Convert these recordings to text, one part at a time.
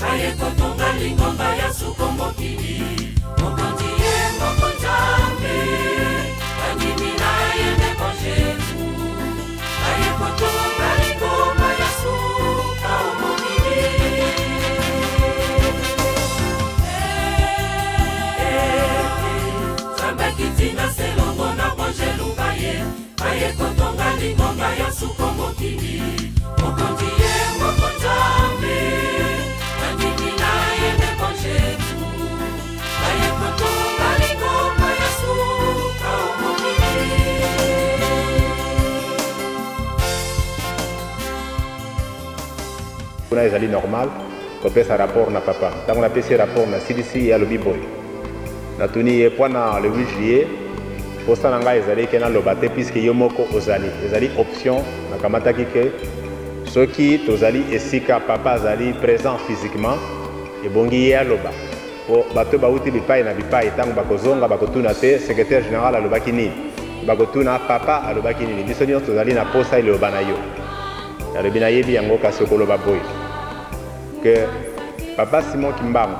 Baye kotonga lingomba ya suko mokili. Mokonzi ye moko Nzambe, bandimi na ye nde banjelu. Baye kotonga lingomba ya suka o mokili. Nzambe akiti na se elongo na banjelu baye, baye kotonga lingomba ya suko mokili. Mokonzi ye moko Nzambe, bandimi na ye nde banjelu. Baye kotonga lingomba ya suka o mokili. Kuna ezali normal kopesa rapport na papa. Ntango napesi rapport nasilisi, ye alobi boye. Natuni ye mpo na le 8 juillet, posa na ngai ezali ke naloba te puisque yo moko ozali. Ezali option nakamataki ke soki tozali esika papa azali présent physiquement, ebongi ye aloba. Po bato bauti bipai na bipai, ntango bakozonga bakotuna te secrétaire général alobaki nini, bakotuna papa alobaki nini. Biso nyonso tozali na posa eloba na yo. Nalobi nayebi yango, kasi okoloba boye ke papa Simon Kimbangu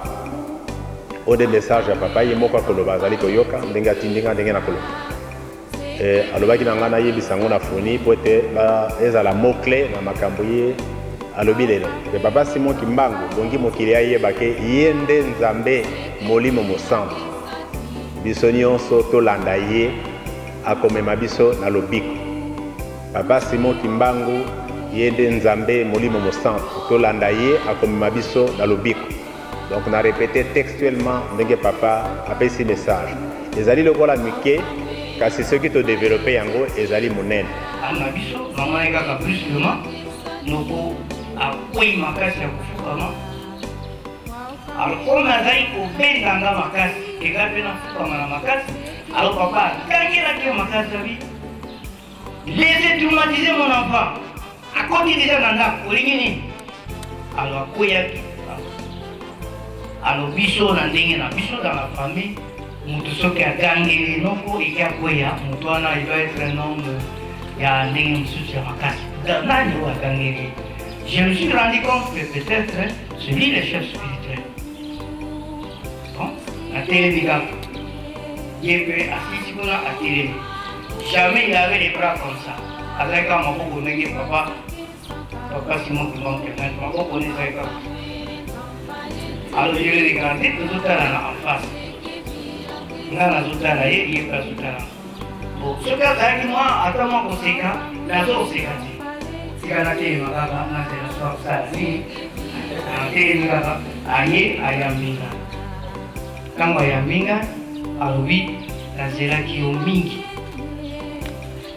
ode message ya papa ye moko akoloba, azali koyoka ndenge atindi nga ndenge nakoloba. Alobaki na ngai nayebisa yango na foni po ete ezala mot clé na makambo ye alobi lelo. Ke papa Simon Kimbangu bongi mokili ayeba ke ye nde Nzambe Molimo Mosantu. Biso nyonso tolanda ye, akomema biso na lobiko. Papa Simon Kimbangu ye nde Nzambe Molimo Mosantu, tolanda ye, akomema biso na lobiko. Donc na répété textuellement ndenge papa apesi message. Ezali lokola mike, kasi soki to développer yango ezali monene. Ana biso namonaki kaka brusquement noko akwei makasi ya kofukama. Alors comme azali kobenda nga makasi, ega mpe nafukama na makasi. Alors papa agangelaki ye makasi, abi laissez traumatiser mon enfant, akoti deja na ndako, olingi nini? Alors akweyaki. Alors biso na ndenge na biso dans la famille, moto soki agangeli noko eki akweya, moto wana il doit être un homme ya ndenge mosusu ya makasi. Nani oyo agangeli? Je me suis rendu compte que peut-être c'est lui le chef spirituel. Bon, natelemi kaka, ye mpe asisi kuna atelemi. Jamais il avait les bras comme ça, azalaki kaka maboko ndenge papa Simon Kimbangu Kiangani, maboko nde ezalaki kaka. Alors je le regardais, tozotalana en face, nga nazotala ye, ye mpe azotala. Bon, soki azalaki mwa ata mwa koseka, nazokoseka te. Tika natelema kaka, nazela so akosala nini. Natelemi kaka, aye ayambi nga. Ntango ayambi nga, alobi nazelaki yo mingi,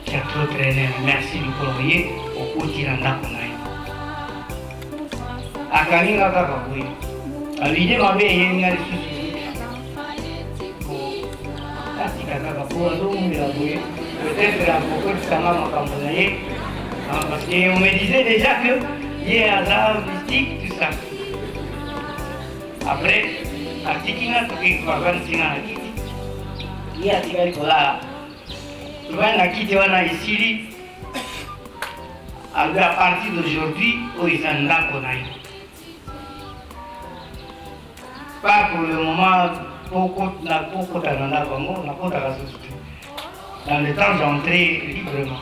tu as trop traîné, merci lokolo ye okoti na ndako na ye. Akangi nga kaka boye, alobi mabe eyeli nga lisusu, atika kaka po azomumela boye, peut-être akokotisanga makambo na ye, parce que on me disait déjà que ye aza mystique, tout ça. Après atiki nga, toki avandisi nga na kiti, ye atikali kolala. Tovandi na kiti wana, esili, alobi à partir d'aujourd'hui oyo eza ndako na yo. Pas pour le moment pokota na ndako yango, nakotaka susu te. Dans le temps j'entrais librement.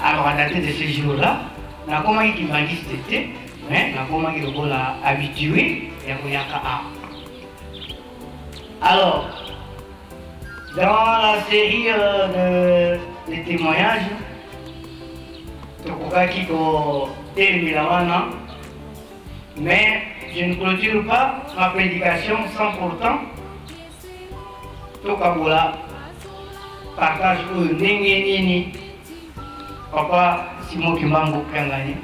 Alors à dater de ce jour là, nakomaki kimbanguiste te, mais nakomaki lokola habitué ya koyaka awa. Alors dans la série de témoignages, tokokaki kotelemela wana, mais je ne clôture pas ma prédication sans pourtant tokabola partage oyo ndenge nini papa Simon Kimbangu Kiangani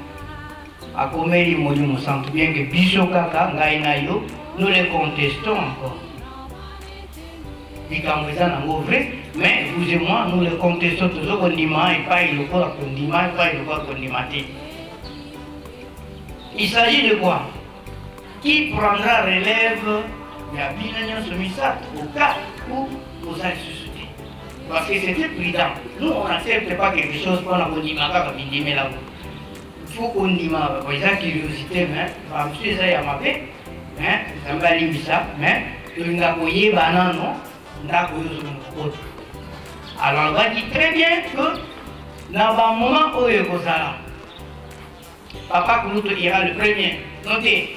akomeli Molimo Santu, bien que biso kaka ngai na yo nous les contestons encore. Likambo eza nango vrai, mais vous et moi nous les contestons. Tozo kondima epai lokola kondima, epai lokola kondima te. Il s'agit de quoi? Qui prendra relève ya bino nyonso misato au cas où oza lisusu te? Parce que c'était prudent. Nous, on n'accepte pas quelque chose mpona kondima kaka bindimela. Faut kondima, eza curiosité, mais bamosusu eza ya mabe, mais Nzambe alimbisa, mais tolinga koyeba nano ndako oyo ozokende kokota. Alors alobaki très bien que na bamoment oyo ekozala, papa Kulutu ira le premier. Notez,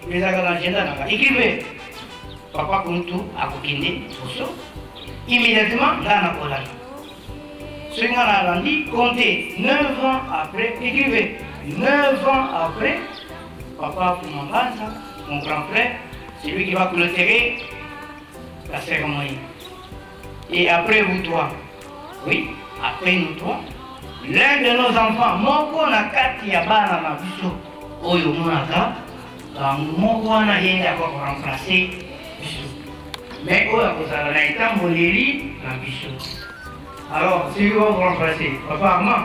ezalaka na agenda na nga, écrivez. Papa Kulutu akokende liboso, immédiatement ngai nakolanda. Soki ngai nalandi, comptez 9 ans après, écrivez 9 ans après, papa Fumambanza, mon grand frère, c'est lui qui va clôturer la cérémonie. Et après vous trois, oui, après nous trois, l'un de nos enfants, moko na kati ya bana na biso oyo omonaka moko wana, ye nde akoka koremplace biso, mais oyo akozala na etamboleli na biso. Alors celui qui va vous remplacer, papa Armand?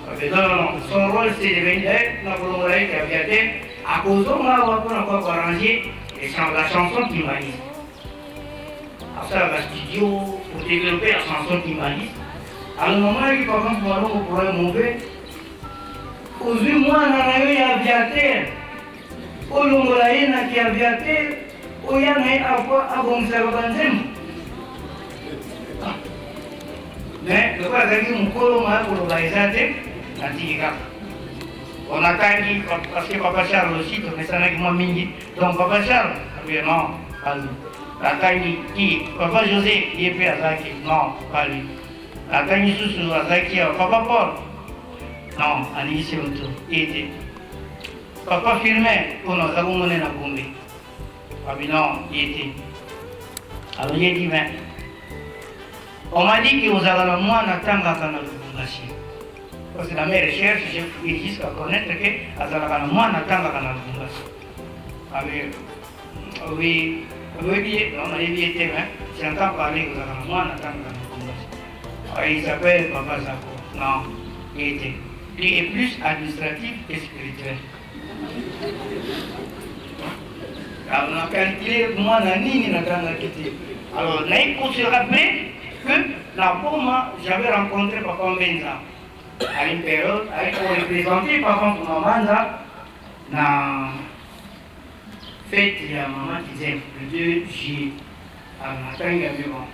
Non, non, non, son rôle, c'est de venir na kolongola ye ya te, akozonga awa mpona kwa koarranger la chanson kimbanguiste, asala bastudio pour développer la chanson kimbanguiste. Alors namonaki papa Malongo pour un mauvais, ozwi mwana na yo ya aviateur, olongola ye na kiaviateur, oya na ye abongisaka banzembo. Mais lokola azalaki mokolo, maya koloba eza te, natiki kaka. On atangi parce que papa Charles aussi, tomesanaki mwa mingi. Donc papa Charles, oui, non, pas lui. Natangi ki papa José, ye mpe azalaki, non, pas lui. Natangi susu azalaki papa Paul, non, aningisi moto ye te. Papa Firmin, mpona aza komone na Gombe, abi non, ye te. Alors ye dit, mais on m'a dit que ozala na mwana atangaka na Lubumbashi, parce que dans mes recherches, j'ai fouillé jusqu'à connaître que azalaka na mwana atangaka na Lubumbashi. Abi oui, oyebi ye? Non, nayebi ye te, mais j'entends parler ozalaka na mwana atangaka na Lubumbashi. Il s'appelle papa Zako? Non, ye te, lui est plus administratif et spirituel. Alors on a calculé mwana nini natangaki te. Alors naye pour se rappeler que na Boma, j'avais rencontré papa Mbenza à une période avec pour représenter papa Mbanza na fête ya mama Kizem le 2 juillet. Alors natangi ya bon,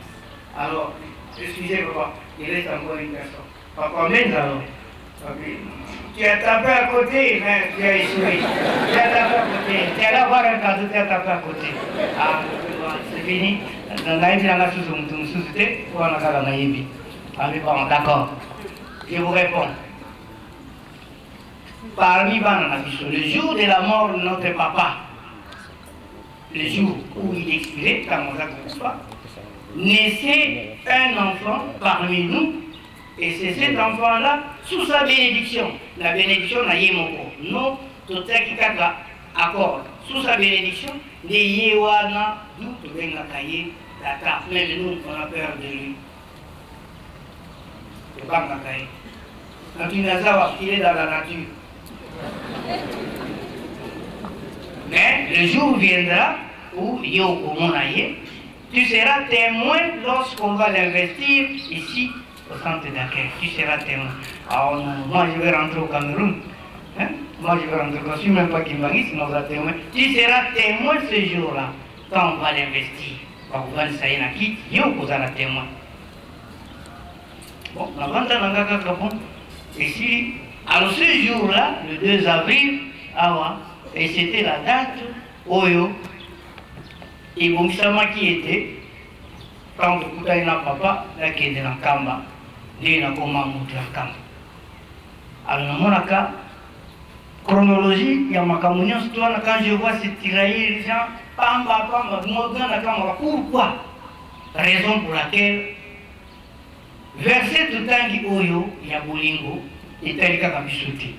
alors excusez papa, il reste encore une personne, papa Mbenza. Alors tu as tapé à côté, mais tu as échoué. Tu as tapé à côté. Tu allais avoir un cadeau, tu as tapé à côté. Ah, c'est fini. Nayebi nanga susu mutu mosusu te, wana kaka nayebi. Abi bon, d'accord. Je vous réponds. Parmi bana na biso, le jour de la mort de notre papa, le jour où il expirait, ntango aza kokufa, naissait un enfant parmi nous. Et c'est cet enfant-là, sous sa bénédiction, la bénédiction na ye moko, non, totiaki kaka accord, sous sa bénédiction, nde ye wana, nous tobengaka ye tata. Même nous, on a peur de lui. Tobangaka ye. Natuni aza wapi? Il est dans la nature. Mais le jour viendra où ye okomona ye, tu seras témoin lorsqu'on va l'investir ici au centre d'accueil. Tu seras témoin. Alors, moi, je vais rentrer au Cameroun. Hein? Moi, je vais rentrer. Je ne suis même pas kimbanguiste, sinon vous témoin. Tu seras témoin ce jour-là, quand on va l'investir. Bakovanisa ye na kiti, yo okozala témoin. Bon, navanda na nga kaka, bon, esili. Alors ce jour-là, le 2 avril awa, et c'était la date oyo ebongisamaki ete ntango tokutani na papa, nakende na Nkamba, nde nakoma moto ya Nkamba. Alors namonaka chronologie ya makambo nyonso to wana. Quand je vois ce tirailler gens pamba pamba, moga nakamaka pourquoi, raison pour laquelle verset totangi oyo ya bolingo etali kaka biso te.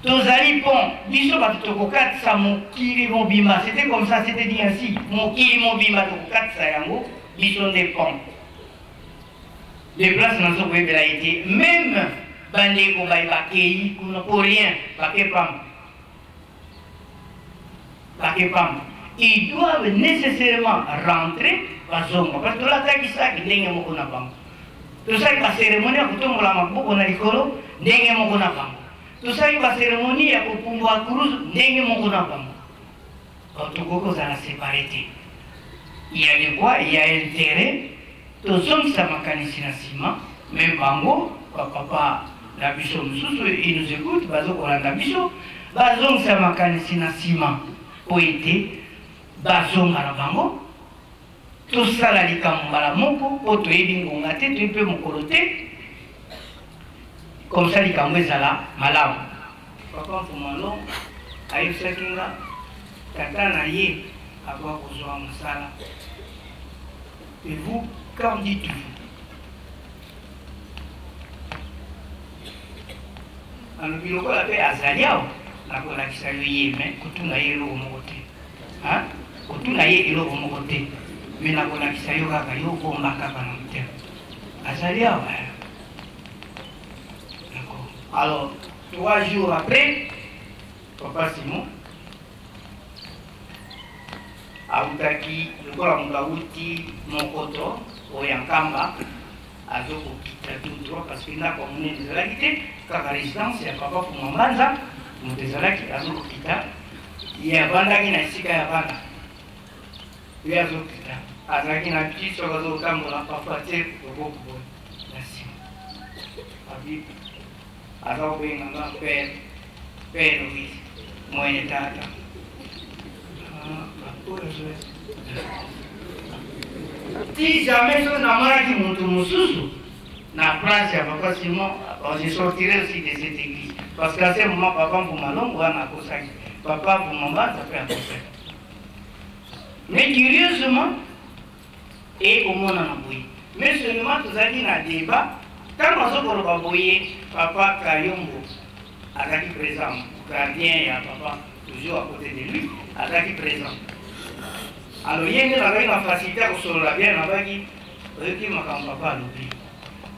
Tozali pont, biso bato tokokatisa mokili mobimba. C'était comme ça, c'était dit ainsi, mokili mobimba tokokatisa yango, biso nde pont de place. Nazo koyebela ete même bandeko bai bakei kuna pour rien, bake pamba, bake pamba. Ils doivent nécessairement rentrer, bazonga, parce que tolataki saki ndenge moko na bango, tosali bacérémonie ya kotombola maboko na likolo ndenge moko na bango. Tosali baceremonie ya kopumbwa kuruzu ndenge moko na bango. Tokoki kozala separe te. Il y a de quoi, il y a intérêt tozongisa makanisi na nsima. Me bango bapapa na biso mosusu, ils nous écoutent, bazokolanda biso, bazongisa makanisi na nsima mpo ete bazonga na bango. Tosala likambo mbala moko mpo toyebi ngonga te, toyebi mpe mokolo te, comme ça likambo ezala malamu. Papa Mfumalo ayebisaki nga tata na ye akoka kozwa mosala. Et vous, qu'en dites-vous? Alobi lokola mpe azali awa, nakolakisa yo ye, me kotuna ye eloko moko te, kotuna ye eloko moko te, me nakolakisa yo kaka, yo bomba kaka na motema. Azali awa. D'accord. Alors, 3 jours après, papa Simon awutaki lokola moto awuti mokoto oyo ya Nkamba, azokokita tout droit, parce que ndako ya monene ezalaki te, kaka résidence ya papa Fuma Mbanza moto ezalaki. Azokokita, ye avandaki na esika ya bana. Ye azokita, azalaki na petit, soki azokotambola parfois tie loboko boye na nsima. Abi aza kobenga nga père, père Louise, mwene tata. Si jamais soki namonaki moto mosusu na place ya papa Simon, je sortirais aussi de cette église, parce qu'à ce moment papa Mpumalongo wana akosaki, papa Mpumambanza mpe akosaki. Mais curieusement ekomonana boye, mais seulement tozalaki na débat. Ntango azokoloba boye, papa Kayombo azalaki présent, gardien ya papa, toujours à côté de lui, azalaki présent. Alors ye nde nazalaki na facilité ya kosolola bien. Nabaki: oyoki makambo papa alobi?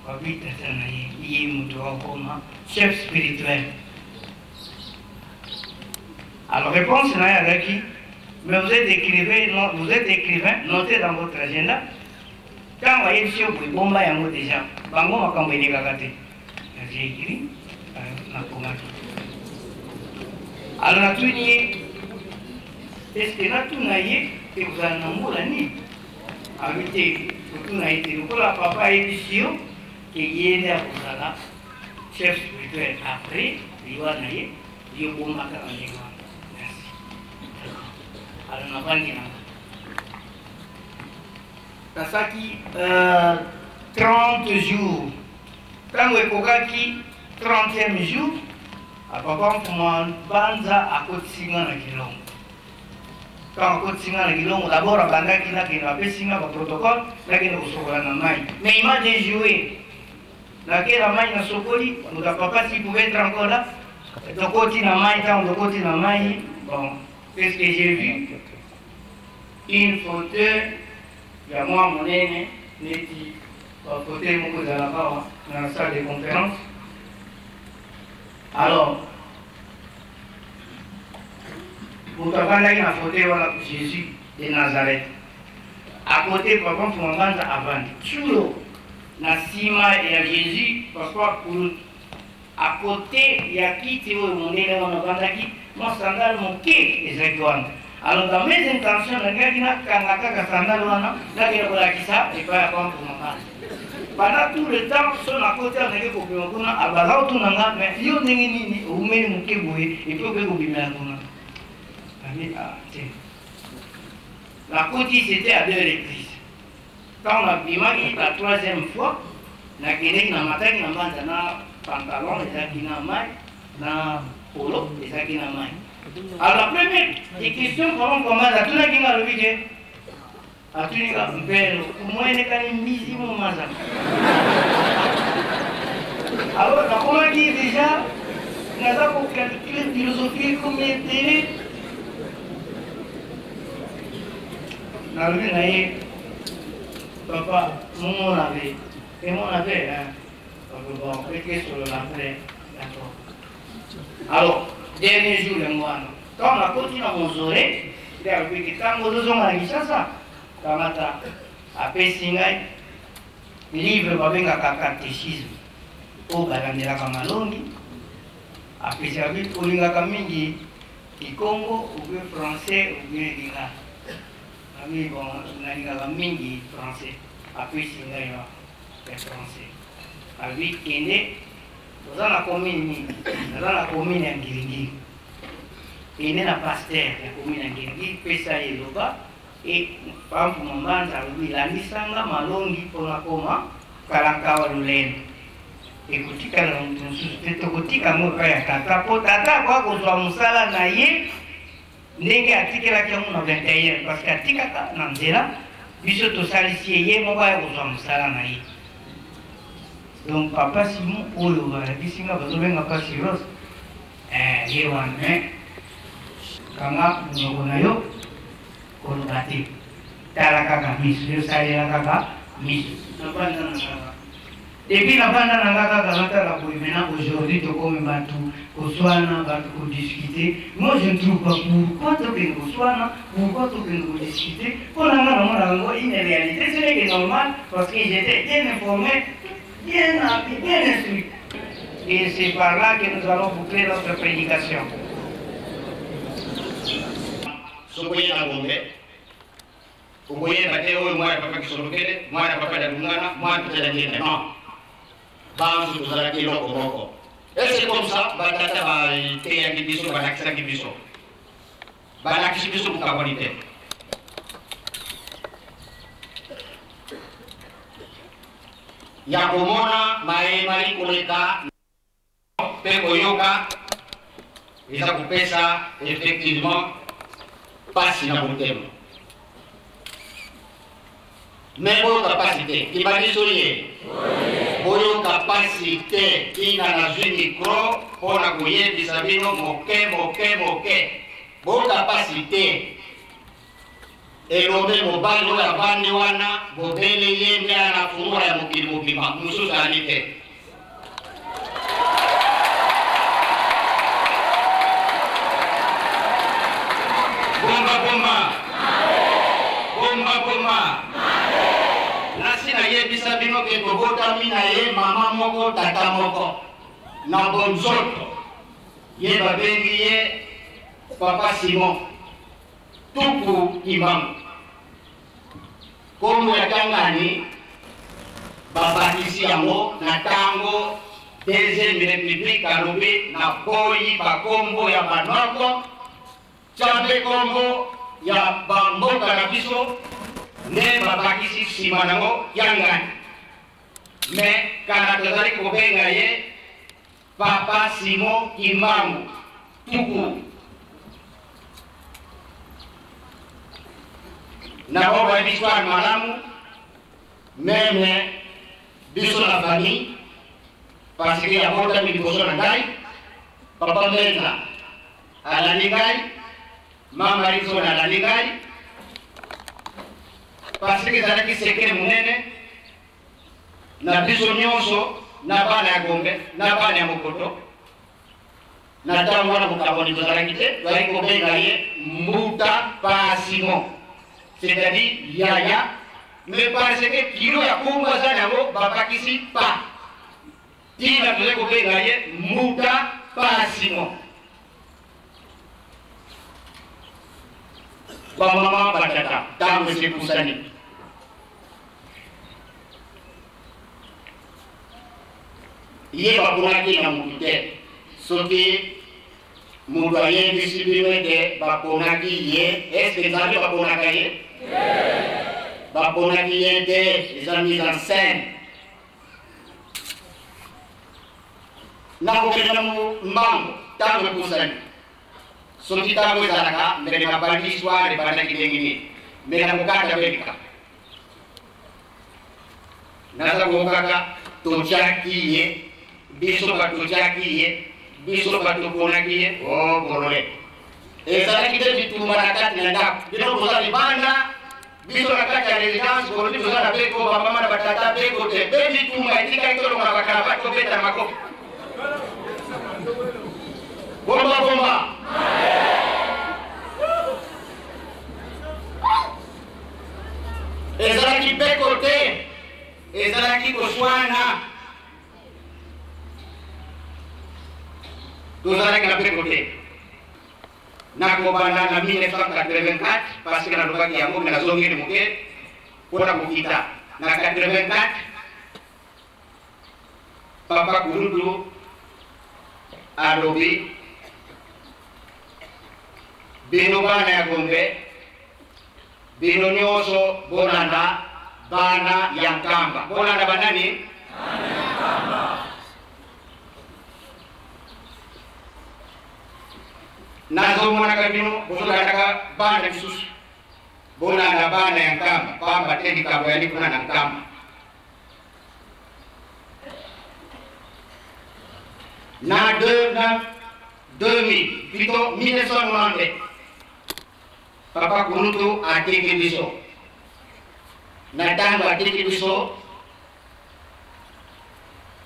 Babi tata na ye, ye moto akoma chef spirituel. Alors réponse na ye azalaki: mais vous êtes écrivain, non, vous êtes écrivain, notez dans votre agenda. Ntango ayebisi yo boye, bomba yango déjà, bango makambo elekaka te. J'ai écrit, nakomaki. Alors natuni ye: est ce que natuna ye ekozala na mbula nini? Abi te, kotuna ye te, lokola papa ayebisi yo ke ye nde akozala chef spirituel après liwa na ye, yo bombaka na ndenge wana. Merci. Alors navandi nanga, nasalaki 30 jours. Ntango ekokaki 30e jour, papa Mfuma Banza akotisi nga na kilongo. Ntango akotisi nga na kilongo, d'abord abandaki nakende, apesi nga baprotocole, nakende kosokola na mai. Mais il m'a déjoué. Nakela mai, nasokoli. Moto ya papa, s'il pouvait être encore là, tokoti na mai. Ntango tokoti na mai, bon, qu'est-ce que j'ai vu? Une fauteuil ya mwa monene neti bafauteuil moko ezalaka awa na salle de conférence. Alors moto avandaki na fauteuil wana, Jésus de Nazareth. À côté, papa Mfuma avandi tsulo na nsima ya Jésus, papa Kulutu. À côté ya kiti oyo monene wana avandaki, mwa sandale moke ezalaki wana. Alors dans mes intentions, nalingaki nakanga kaka sandale wana, nakende kolakisa epai ya papa Mfuma Mbanza. Pendant tout le temps so nakoti awa, ndenge kobima kuna, abaza kotuna nga: mais yo ndenge nini oumeli moke boye et puis okoki kobimela kuna? Abi ah te, nakoti, c'était à deux reprises. Ntango nabimaki la troisième fois, nakendeki, namataki na mbanza na pantalon ezalaki na mai, na polo ezalaki na mai. Alors la première des questions, papa Mbanza atunaki nga, alobi ke atuni nga: mpelo kumwenekani mbizi mo maza? Alors nakomaki déjà naza kocalculer philosophie ekomi ebele. Nalobi na ye: papa, momona be emona be. Bon, ekesolola après. D'accord. Alors dernier jour yango wana, ntango nakoti na mausolée, nde alobiki: ntango ozozonga na Kinshasa, kamata. Apesi ngai livre babengaka catéchisme oyo balandelaka malongi. Apesi abi olingaka mingi kikongo ou bien français ou bien lingala. Abi bon nalingaka mingi français. Apesi ngai ya français. Abi kende oza na commune nini? Naza na commune ya Ngiringiri. Kende na pasteur ya commune ya Ngiringiri pesa ye loba e Pampu Mambanza alobi landisa nga malongi mpo nakoma Kalankawa lolendo ekotikala na moto mosusu te, tokotika yango epai ya tata, mpo tata akoka kozwa mosala na ye ndenge atikelaki yango na 21, parce que atikaka na nzela, biso tosalisi ye, ye moko aya kozwa mosala na ye. Donc papa Simon oyo balakisi nga bazobenga pa Siros, eh, ye wana mais kanga monoko na yo koloba te, tala kaka miso yo, salela kaka miso. Nabanda na nga depuis nabanda na nga kaka natala boye. Maintenant aujourd'hui tokomi bato koswana, bato kodiscute. Moi je ne trouve pas pourquoi tokende koswana, pourquoi tokende kodiscute. Mpo na nga namona yango une réalité, ce n'est que normal parce que j'étais bien informé, bien appris, bien instruit. Et c'est par là que nous allons boucler notre prédication. Soki oye na Gombe, okoyeba te oyo mwana papa Kisolokele, mwana papa Dialungana, mwana papa Diangienda. Non, banso tozalaki eloko moko. Et c'est comme ça batata bateyaki biso, balakisaki biso, balakisi biso bokabwani te. Ya komona maye mali koleka mpe koyoka eza kopesa effectivement pasi na motema. Me boyoka pasi te, kibadiso ye boyoka pasi te. Tina nazwi micro mpo na koyebisa bino moke moke moke, boyoka pasi te. Elombe mobali oyo avandi wana, bobele ye nde ana fungola ya mokili mobimba, mosusu ali te. Bomba bomba bomba bomba, nasi nayebisa bino ke tobotami na ye mama moko tata moko na bonzoto. Ye babengi ye papa Simon Tuku Kimbangu. Kombo ya Kiangani babakisi yango na tango Deuxième Republique alobi naboyi bakombo ya banoko, tia mpe kombo ya bamboka na biso, nde babakisi nsima nango Kiangani. Mais kala tozali kobenga ye Papa Simon Kimbangu Tuku. Na bango bayebi histoire malamu, meme biso na famille, parce que abotami liboso na ngai, papa Mbenza alandi ngai, mama Rizona alandi ngai, parce que ezalaki secret monene na biso nyonso, na bana ya Gombe na bana ya Mokoto. Na ntango wana bokabwani tozalaki te, tozalaki kobenga ye Mbuta pa Simon, c'est-à-dire yaya, mais parce que kilo ya kombo aza yango babakisi pa, tina tozali kobenga ye Mbuta pa Simon. Bamama batata, ntango esi epusani, ye baponaki na motu te. Soki moto ayebisi bino ete baponaki ye, eske Nzambe baponaka ye? Baponaki ye te, eza mise en scène. Nakokende na mbango, ntango epusani. Soki ntango ezalaka mbele nabandi histoire ebandaki ndenge nini, me nakokata mpe likambo naza koyokaka. Totiaki ye biso bato, totiaki ye biso bato, toponaki ye. O bolole, ezalaki te bitumba na kati na ndako. Bino boza libanda, biso na kati ya résidence. Bolobi toza na beko, bamama na batata beko te, mpe bitumba etikali tolonga bakarabati, tobeta makofi. Bomba bomba, ezalaki beko te, ezalaki koswana. Tozalaki na mpeko te. Nakobanda na 1984 parce que nalobaki yango me nazongeli moke mpo na kokita na 84. Papa Kulutu alobi bino bana ya Gombe, bino nyonso bolanda bana ya Nkamba. Bolanda banani? Nazomonaka bino bozolandaka bana misusu, bolanda bana ya Nkamba, pamba te likambo yali kuna na Nkamba. Na 2 na 2000, plutôt 1990, Papa Kulutu atiki biso. Na ntango atiki biso,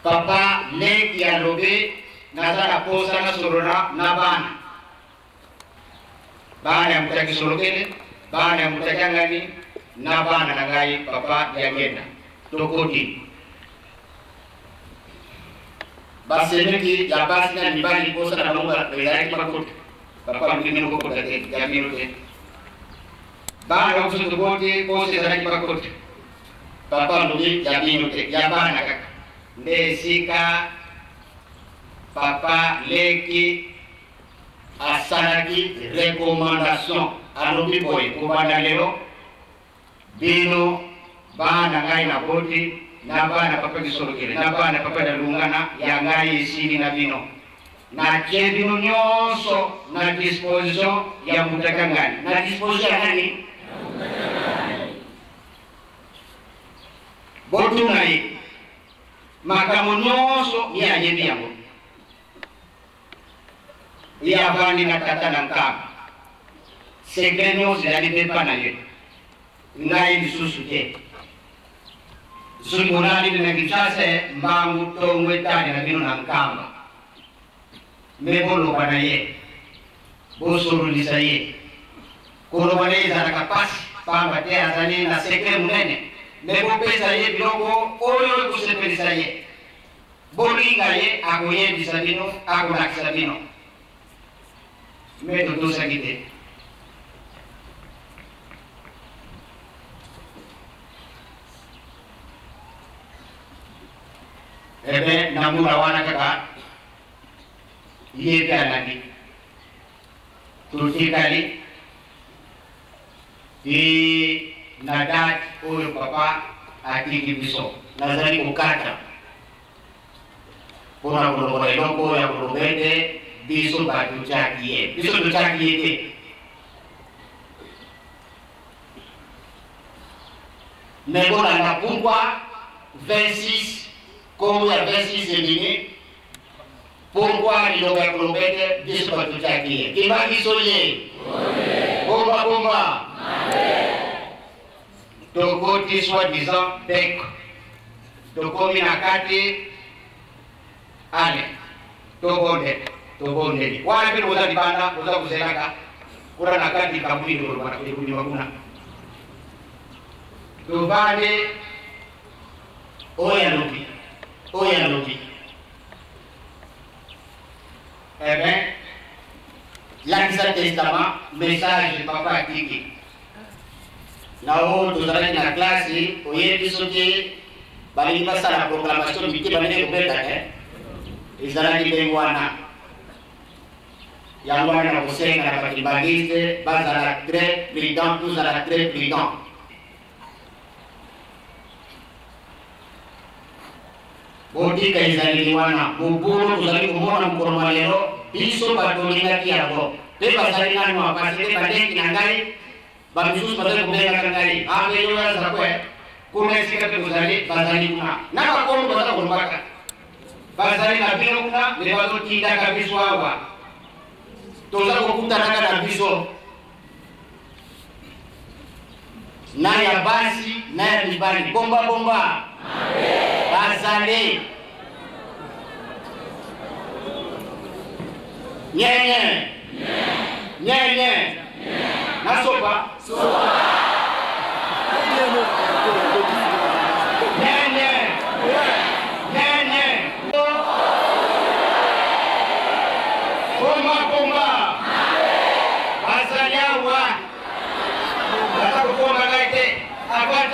papa leki alobi naza na posa nasolola na bana, bana ya Mutaki Solokele, bana ya Mutaki Angani na bana na ngai papa Diangenda. Tokoti basemeki ya basi na mibali, posa na bango ezalaki bakota. Papa alobi bino bokota te, ya bino te. Bana biso tokoti, posa ezalaki bakota. Papa alobi ya bino te, ya bana kaka. Nde esika papa leki asalaki recommandation, alobi boye: kobanda lelo, bino bana ngai naboti na bana papa Kisolokele na bana papa Dalungana, ya ngai esili na bino, natie bino nyonso na disposition ya Mutaka Ngani. Na disposition ya nani? Botuna ye makambo nyonso, ye ayebi yango. Ye avandi na tata na Nkamba, secret nyonso ezali mpe mpa na ye, ngai lisusu te. Soki bolali na Kinshasa, mbangu ntongo etali na bino na Nkamba, me boloba na ye, bosololisa ye. Koloba na ye ezalaka mpasi, pamba te azali na secret monene, me bopesa ye biloko oyo ekosepelisa ye, bolinga ye, akoyebisa bino, akolakisa bino. Me totosaki te. Ebe na mbula wana kaka ye mpe alandi, totikali ti na date oyo papa atiki biso. Nazali kokata mpona kolongola eloko oyo ya koloba ete biso bato totiaki ye. Biso totiaki ye te. Mais bolanda pourquoi 26, kombo ya 26 ebimi, pourquoi liloba ya koloba ete biso bato totiaki ye. Kimba biso ye bomba bomba, tokoti soi-disant bec, tokomi na kati, ale tobondela, tobondeli wana. Bino boza libanda, boza kozelaka kuna na kati likambo nini koloba ekobima kuna. Tovandi, oyo alobi, oyo alobi, eh ben, lakisa testament, message papa atiki. Na oyo tozalaki na klase, oyebi soki balingi basala proclamation, mike balingi kobeta te, ezalaki ndenge wana. Yango wana na kosenga na bakimbanguiste bazala très prudent, tozala très prudent. Botika ezaleli wana, mobulu tozali komona mokolo mwa lelo, biso bato tolingaki yango mpe bazali nanu, parce que baleki na ngai bamisusu bazali kobengaka ngai ape yo aza kwe kuna esika mpe kozali, bazali kuna na bakongo, baza kolobaka, bazali na bino kuna, me bazotindaka biso awa, toza kokutanaka na biso na ya basi na ya mibali, bomba bomba bazali nyenye nyenye nasopa nyenye nyenye.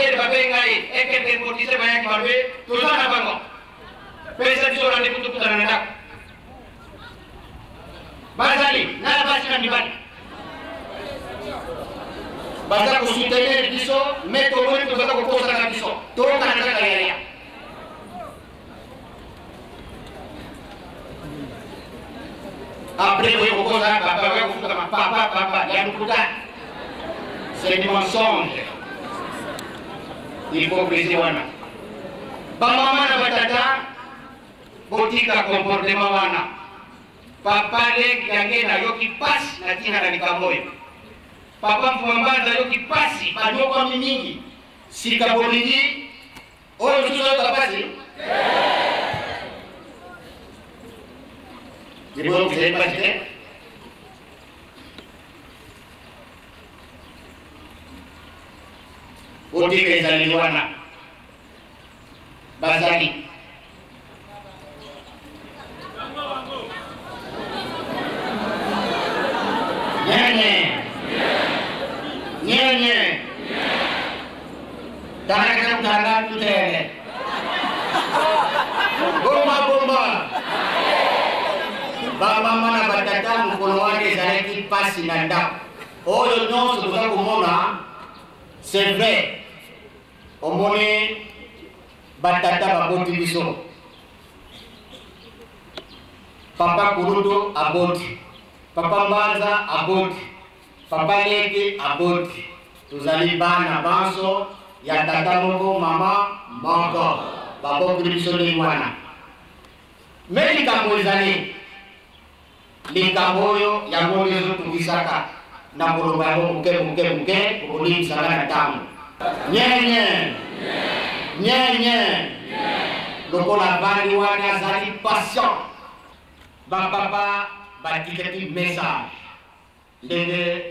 Akende babenga ye ekende kotise bayaki balobe toza na bango pesa biso rendez-vous tokutana na ndako. Bazali na basi na mibali baza kosoutenir biso, me tomoni toza kokosaka biso, tokana kaka yaya. Après boye kokosa papa oya kofukama papa papa ya lokuta, c'est du mensonge, hypocrisie wana. Bamama na batata botika comportement wana. Papa leki yange nayoki pasi na ntina na likambo oyo. Papa Mfuma Mbanza ayoki pasi, banyokwami mingi. Sika bolingi oyo mosusu ayoka pasi liboyokisa ye pasi te. Botika ezaleli wana. Bazali nyenye nyenye tangaka kutanga tutele bomba bomba. Bamama na batata, mokolo wana ezalaki mpasi na ndako oyo nyonso toza komona. C'est vrai, omoni batata baboti biso, papa Kurutu aboti, papa Mbanza aboti, papa Leki aboti, tozali bana banso ya tata moko mama moko, babokoli biso ndenge wana. Me likambo ezali likambo oyo yango nde ezotungisaka na koloba yango moke moke moke, okolimbisanga na ntango. Nyenye nyenye lokola bandi wana azali patient. Bapapa batikaki message ndenge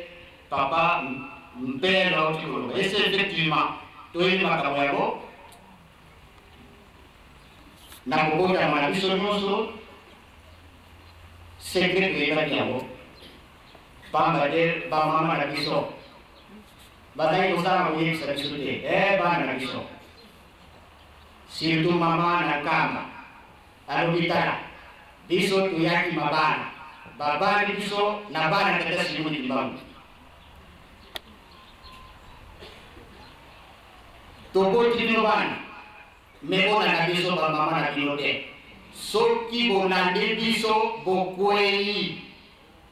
papa Mpelo auti koloba. Ese effectivement toyebi makambo yango na kobotama na biso nyonso, secret toyebaki yango, pamba te bamama na biso bazali kosala koyebisa biso te. Bana na biso, surtout mama na Nkamba, alobi tala, biso toyaki mabala, babali biso na bana tata Simoni Kimbangu, toboti bino bana, me bolanda biso bamama na bino te. Soki bolandi biso, bokwei,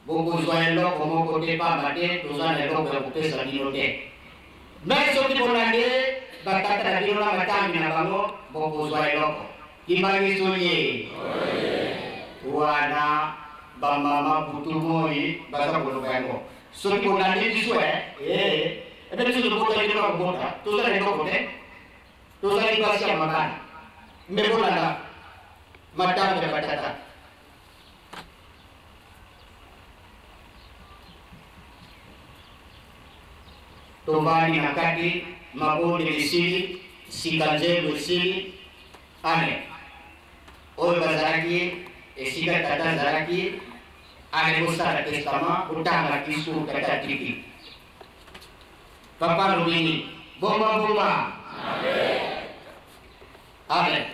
bokozwa eloko moko te, pamba te toza na eloko ya kopesa bino te. Me soki bolandi batata na bino na matambi na bango, bokozwa eloko. Kimbangiso ye wana, bamama butu moi baza koloba yango: soki bolandi biso, ebe biso tobotaki bino na kobota, toza na eloko te, tozali basi ya mabala, me bolanda matambe ya batata. Tovandi na kati, mabondeli esili, sika nzembo esili, ane oyo bazalaki esika tata azalaki, ane kosala testament, kotanga discours tata atiki. Papa alobi nini? Bomba bomba, amen.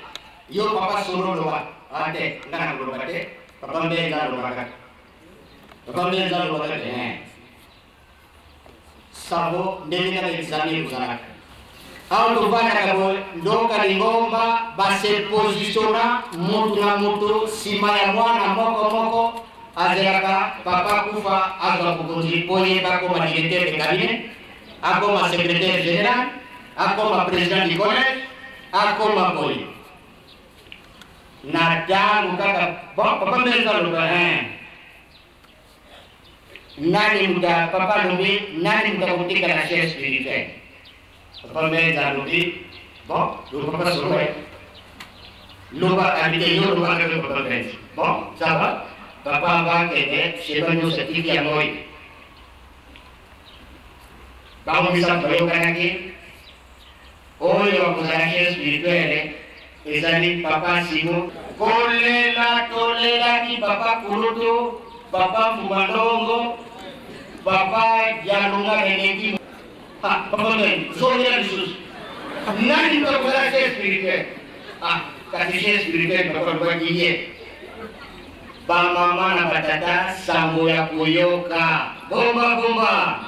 Yo papa solo loba ate, nga na koloba te. Papa Mbenza aloba kaka, papa Mbenza aloba kaka. Savo ndenge kaka examen ekozalaka awa, tovandaka boye, ndoka lingomba base positiona mutu na mutu nsima ya mwana moko moko, azelaka papa kufa azwa bokonzi mpo ye bakoma directeur de cabinet, akoma secrétaire général, akoma président du collège, akoma boye. Na ntango kaka bon, papa Mbenza aloba nani muta, papa alobi nani muta kotika na chef spirituel. Papa Mbenza alobi bon, lo papa solo loba abite yo loba kaka papa Mbenza. Bon, ça va, papa bakende sheba nyonso atiki yango oyo bango misato bayokanaki. Oyo akozala chef spirituel ezali papa Simo. Kolela tolelaki papa Kulutu, papa Mfuma Ndongo, papa Dialunga Benedi. Ah, papa Mbenza zongela lisusu. Nani moto akozala chef spirituel? Ah, kasi chef spirituel papa alobaki ye. Bamama na batata, sango ya koyoka. Bomba bomba.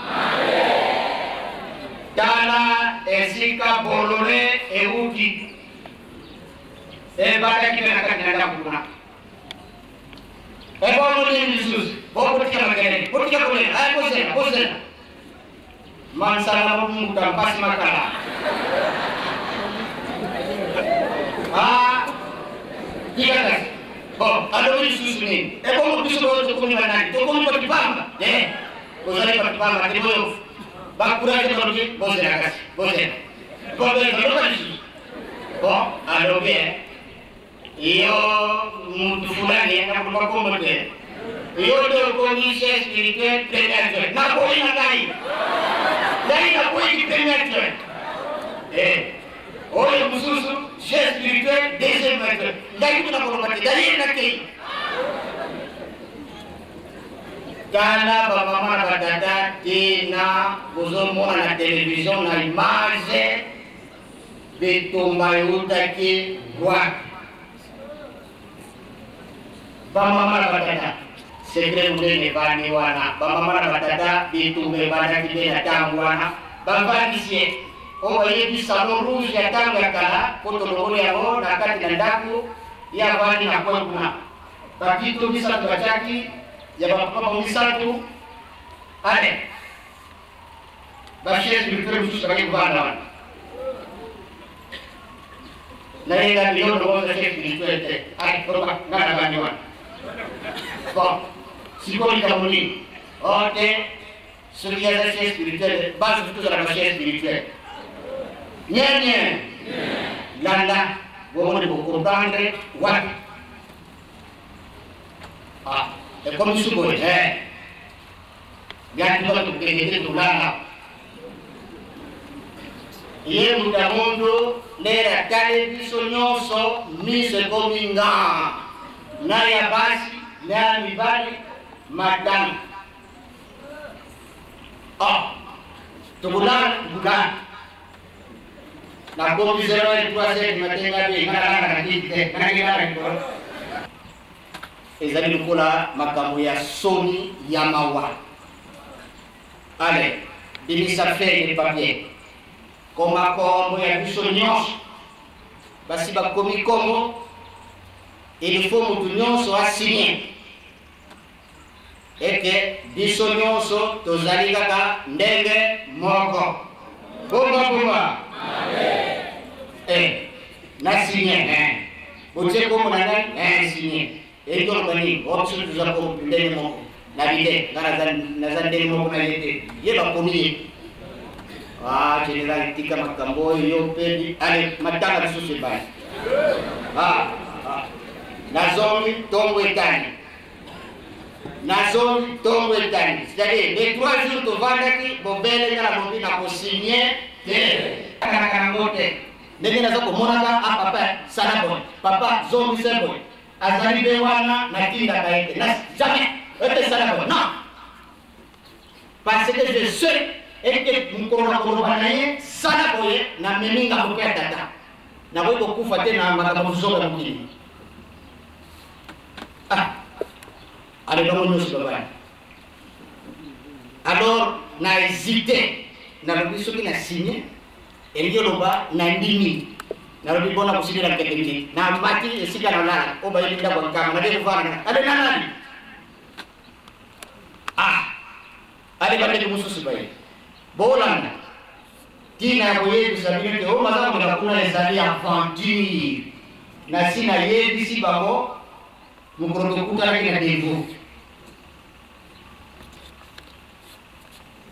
Tala esika bolole euti. Ebandaki mpe na kati na ndako kuna. Ebongo nini lisusu? Bokotika makelele, botika kolela, aya bozela, bozela. Mansala mamunguta mpasi makala. Ah, tika kasi. Bon, alobi lisusu nini? Ebongo biso boyo tokomi banani? Tokomi bato pamba. Eh, bozali bato pamba te boyo. Bakurake balobi bozela kasi, bozela. Bon, loba lisusu. Bon, alobi eh. Yo mutu fulani nakoloba kombo te. Yo nde okomi chef spirituel premier adjoint. Naboyi na ngai. Ngai naboyi premier adjoint. Eh. Oyo mosusu chef spirituel deuxième adjoint. Ngai kutu nakoloba te. D'ailleurs nakei. Tala bamama na batata tina bozomona na television na image Bitumba eutaki wapi? Bamama na batata, sekre monene evandi wana. Bamama na batata, bitumba ebandaki nde na ntango wana. Bavandisi ye oyo bayebi salon rouge ya ntango ya kala, mpo tolongoli yango na kati na ndako, ye avandi na coin kuna. Bakito misato batiaki ya bapapa bango misato, ale ba chef spirituel mosusu bake kovanda wana nayenga yo lokola chef spirituel te loba nga na bandi wana. Bon, sikoyo likambo nini? O te, soki aza chef spirituel, basusu tozala ba chef spirituel nyenye. Landa bomoni bocomprendre wapi. Ah, ekomi su boye. Eh. Yantuka tokende te, tolala. Ye moto ya mondo nde atali biso nyonso, miso ekomi nga na ya basi na ya mibali matanga. Ah, tokolala, tokolala. Nakomi 0 3 heures du matin, nga mpe nga nalala na kiti te, nga nakelala likolo. Ezali lokola makambo ya soni ya mawa. Ale, bimisa feuille de papier, koma kombo ya biso nyonso. Basi bakomi kombo, il faut motu nyonso asigne ete biso nyonso tozali kaka ndenge moko. Bomba bomba. Eh, na signe eh. Botie kombo na ngai eh, signe. Elingi koloba nini? O biso toza ndenge moko. Nabi te, nga naza ndenge moko na ye te. Ye bakomi ye. Ah, general, tika makambo oyo yo mpe. Ale, matanga lisusu ebandi. Ah, ah. Nazongi ntongo etani. Nazongi ntongo etani. C'est-à-dire, les 3 jours tovandaki, bobele nga nalobi na kosigne te. Akalaka yango te. Ndenge naza komonaka, ah papa, sala boye. Papa, zongisa boye. Azali be wana, natindaka ye te. Jamais. Ete sala boye. Non. Parce que je sais ete mokolo na koloba na ye sala boye, namemi ngambo mpe ya tata. Nakoki kokufa te na makambo zoba ya mokili. Ah, ale bango nyonso babali. Alors na hésité, nalobi soki na signe elingi oloba nandimi. Nalobi bona kosilila nkete te. Namati esika nalala oyo bayebi ndako ya nkama, nake kovanda ale nalali. Ah, ale bandeko mosusu baye bolanda ntina ya koyebisa bino te oyo baza koleka kuna ezali aventure. Nasi nayebisi bango mokolo tokutanaki na Devo.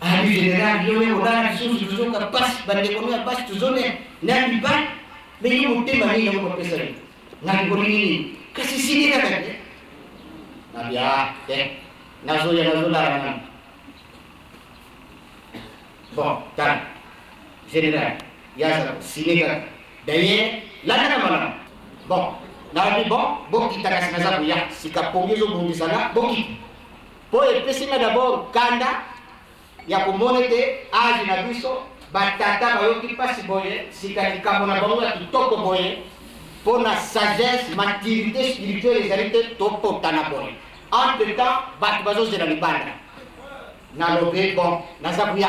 Ali général, yo oyo kolala lisusu, tozoka pasi, bandeko no ya basi tozone na mibali me yo motema nini yango bapesa yo na likolo nini? Kasi sili kaka te nabia te, nazoya nazolala nano. Bon, tala général, yaza sine kaka. D'ailleurs, landaka malamu. Bon, nalobi bon, bokita kasi naza koya sika, pongi ezobongisana, bokita. Mpo epesi nga d'abord kanda ya komona ete age na biso. Batata bayoki mpasi boye, sika likambo na bango ya kitoko boye mpo na sagesse, maturité spirituelle ezali te, topotana boye. Entre temps bato bazozela libanda. Nalobi bon, naza koya,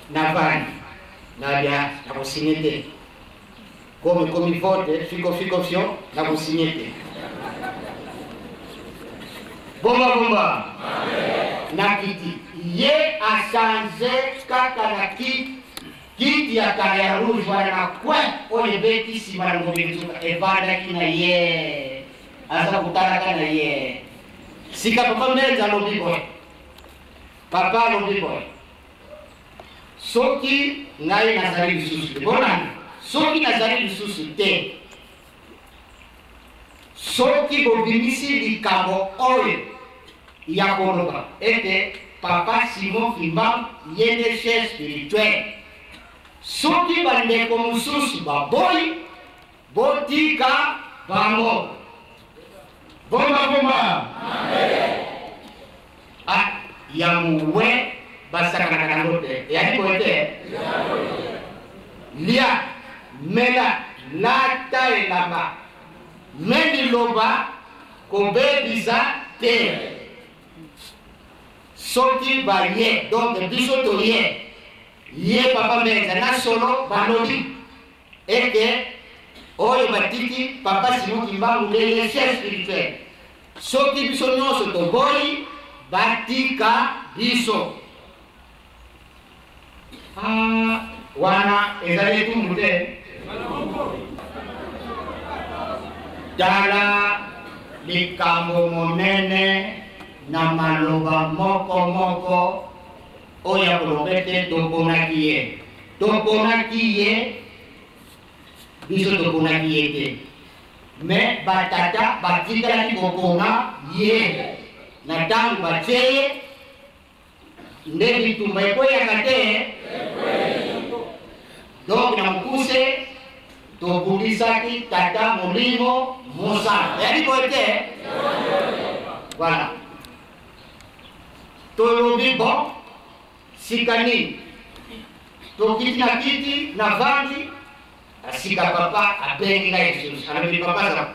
navandi nabia, nakosinye te. Komi komi vote fiko fiko fio, nakosinye te. Bomba bomba na kiti ye achange kaka na kiti, kiti ya kala ya rouge wana na coin oyo ebeti nsima na ngombe nzoka evandaki na ye, aza kotalaka na ye. Sika papa Mbenza alobi boye, papa alobi boye: soki ngai nazali lisusu te, bonani, soki nazali lisusu te, soki bobimisi likambo oyo ya koloba ete papa Simon Kimbangu ye nde chef spirituel, soki bandeko mosusu baboyi, botika bango. Bomba bomba. Ah, ya mowe basakanaka nango te, eyali boye te. Lia, mela, lata elamba, me liloba kobebisa te. Soki baye, donc biso toye, ye papa Mbenza na solo balobi ete oyo batiki papa Simon Kimbangu nde ye chef spirituel, soki biso nyonso toboyi, batika biso. Ah, wana ezali etumbu te. Tala likambo monene na maloba moko moko oyo ya koloba ete toponaki ye, toponaki ye, biso toponaki ye te, me batata batikalaki kopona ye. Na ntango batie ye nde bitumba ekweyaka te. Donc na mokuse, tobundisaki tata Molimo Mosantu, eyali boye te? Voilà, tolobi bon, sika nini? Tokiti na kiti, navandi. Sika papa abengi ngai lisusu, alobi: papa za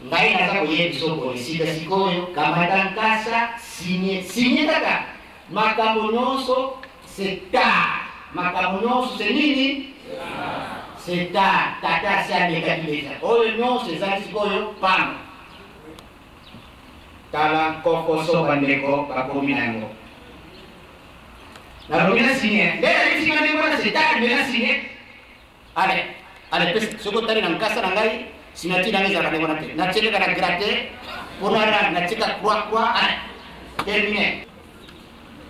ngai naza koyebi biso boye, sika sikoyo kamata nkasa, signe, signe kaka. Makambo nyonso c'est tard, makambo nyonso c'est nini, c'est tard. Tata asi alekaki deja, oyo nyonso ezali sikoyo pamba. Tala nkokoso bandeko bakomi na yango. Nalobi na signe nde nayebisi nga ndenge wana, c'est tard, mais na signe. Ale ale pesa. Soki otali na nkasa na ngai, signature na ngai ezalaka ndenge wana te, natie kaka na gratte mpona natie ka croix croix. Ale, terminé.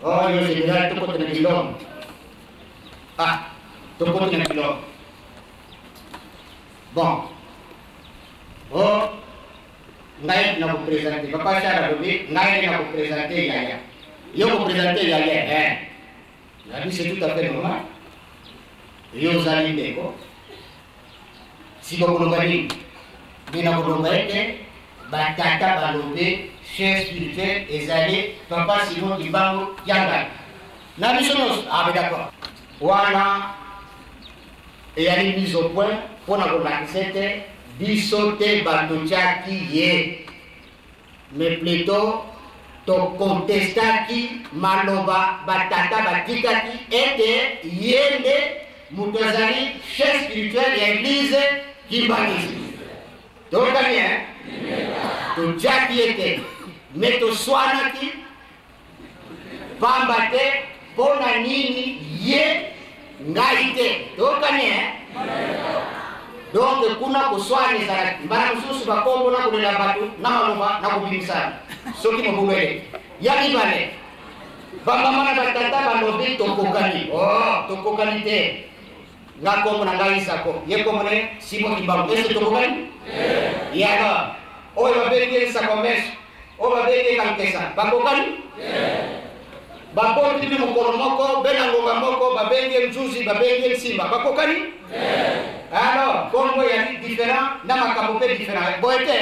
Oyo général, tokota na bilongo. Ah, tokoti na bilongo. Bon, o ngai na kopresente papa Charles, alobi ngai nde na kopresente yaya, yo kopresente yaya. Eh, nabi c'est tout à fait normal, yo ozali ndeko. Sika koloba nini? Nde na koloba ete batata balobi chef spirituel ezali papa Simon Kimbangu Kiangani na biso nyonso. Ah, mais d'accord, wana eyali mise au point mpo na kolakisa ete biso te bato tiaki ye, mais plutôt tokontestaki maloba batata batikaki ete ye nde moto azali chef spirituel ya église kimbanguiste. Tokani eh? Totiaki ye te, me toswanaki pamba te mpo na nini ye, ngai te? Tokani eh? Donc kuna koswana ezalaki mbala mosusu bakombo na kolela bato na maloba na kobimisana soki mobulu eleki. Ya mibale, bamama na batata balobi tokokani. Oh, tokokani te. Nga kombo na ngai Isako, ye kombo na ye Simon Kimbangu, ese tokokani ye? Alors oyo babengi ye Isako meso, oyo babengi ye Kankesa, bakokani? Baboti bino mokolo moko be na ngonga moko, babengi ye Nzuzi, babengi ye Nsimba, bakokani? Alors kombo ezali différent na makambo mpe différent, boye te?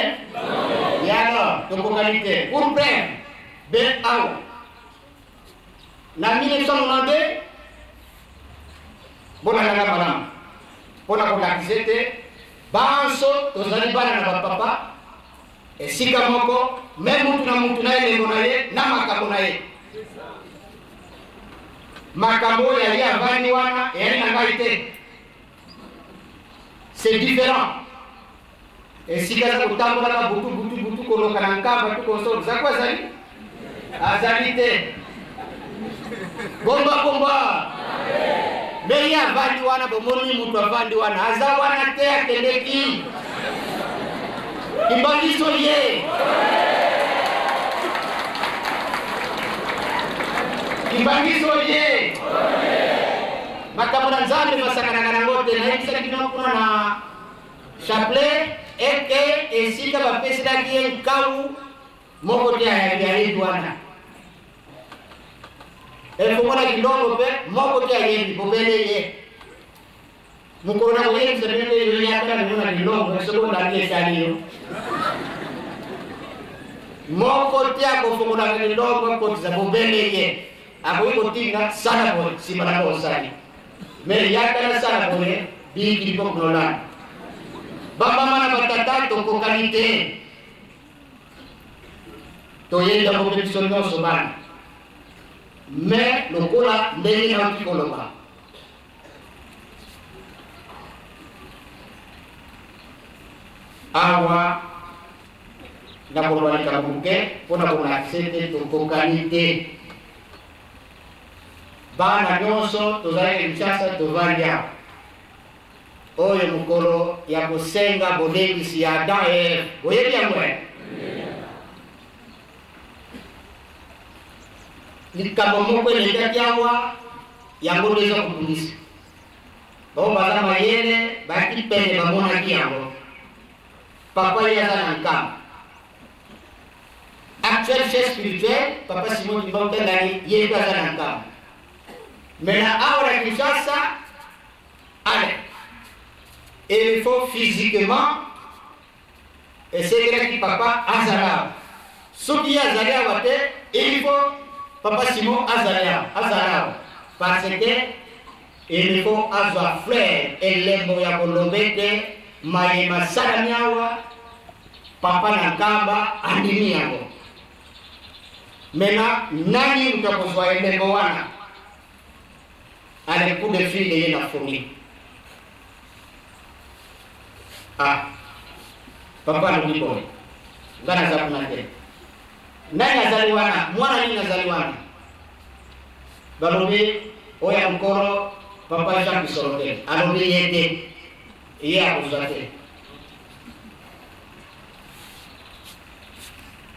Ye alors tokokani te. Pour bref, be awa. Na 1992, bolandanga malamu mpo na kolakisa ete banso tozali bana na bapapa esika moko, me mutu na mutu na elembo na ye na makambo na ye. Makambo oyo aye avandi wana eyali na ngai te, c'est différent. Esika aza kotambolaka butu butu butu koloka na nkamba tu konsolo zako azali azali te bomba bomba me ye avandi wana, bomoni moto avandi wana aza wana te, akendeki kimbangiso ye kimbangiso ye makambo na Nzambe masakanaka nango te. Nayebisaki bino kuna na chapelet eke esika bapeselaki ye nkau moko te ayebi wana efongolaki ndongo mpe moko te ayebi bobele ye. Mokolo na koyebisa bino te yo yaka na bino na lilongo, soki olandi esali yo moko te akofongolaka lilongo akotisa bobele ye. Akoki kotinda sala boye, nsima na osali me yaka na sala boye biki mpo kunolanda. Bamama na batata tokokani te, toyebi yango mpe biso nyonso bana. Me lokola ndenge nauti koloba, awa nakoloba likambo moke mpona kolakisa ete tokokani te. Bana nyonso tozalaki Kinshasa, tovandi awa oyo mokolo ya kosenga bolengisi ya Adam et Eve, boyebi yango eh? Likambo moko elekaki awa, yango nde eza kobundisa bao baza mayele, bayaki pene bamonaki yango. Papa ye aza na nkamba, actuel chef spirituel papa Simon Kimbangu Kiangani, ye mpe aza na nkamba. Mais na awa na Kinshasa, allez, il faut physiquement esengelaki papa azala awa. Soki ye azali awa te, il faut papa Simon azali awa, azala awa, parce que il faut azwa fleur, elembo ya koloba ete maye masalami awa papa na nkamba andimi yango. Maintenant, nani moto akozwa elembo wana? Ale coup de fil ye na fourni. Ah, papa alobi boye, nga naza kuna te. Nani azali wana? Mwana nini azali wana? Balobi oyo ya mokolo papa Jean Kisolo te. Alobi ye te, ye akozwa te.